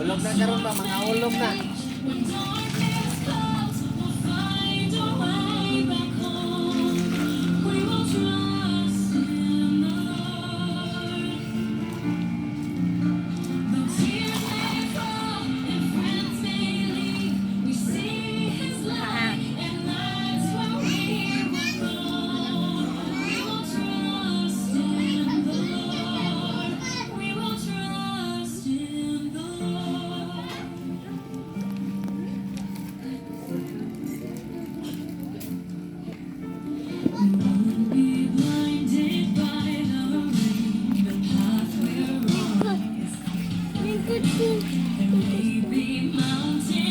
Hulog na karon ba? Mga hulog na. When darkness comes, we'll find our way back home. We will trust in the Lord. Though tears may fall and friends may leave, we see His light, and that's where we will go. We will trust in the Lord. We will trust in the Lord. We won't be blinded by the rain. The path we're on is clear. There may be mountains.